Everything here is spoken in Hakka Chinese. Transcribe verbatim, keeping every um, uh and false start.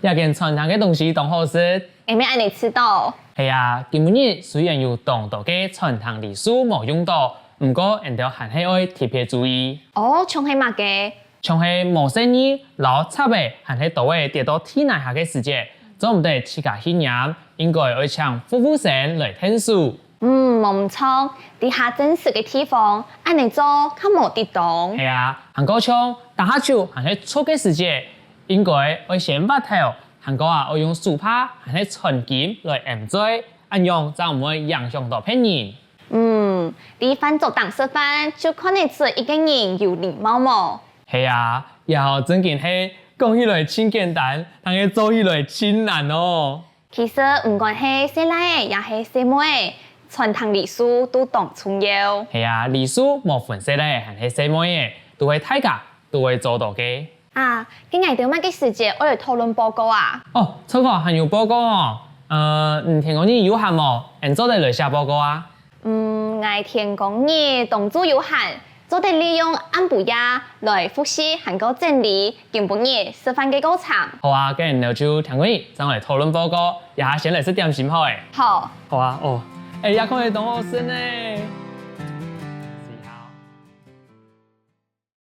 這間餐廳个東西當好食。𠊎乜恁仔試著。係啊，今晡日雖然有當多个餐廳禮數無用著，毋過𠊎兜還係愛特別注意。哦，像係麼个？像係無細義摎插仔還係刀仔跌到地泥下个時節，做毋得自家去拈，應該愛請服務生來𢯭手。 嗯，無毋著，在較真實个地方，恁仔做較無跌當。係啊，還過像打哈啾還係捽个時節，應該愛先斡頭，還過啊愛用手帕還係餐巾來掩嘴，恁樣正毋會影響著別人。嗯，在飯桌頂食飯就看得出一個人有禮貌無？係啊，這正經係講起來盡簡單，但係做起來盡難哦。 其實毋管係細賴仔也係細妹仔，餐廳禮數都當重要。係啊，禮數無分細賴仔還係細妹仔，都係大家都會做著个。啊，該𠊎兜麼个時節愛來討論報告啊？哦，著啊，還有報告哦。呃，你天光日有閒無？𠊎做得來寫報告啊。 嗯，𠊎天光日當晝有閒，做得利用暗晡夜來複習還過整理今晡日食飯个過程。好啊，該𠊎兜就天光日正來討論報告，這下先來食點心好了。好。好啊，哦，哎，這看起來當好食呢。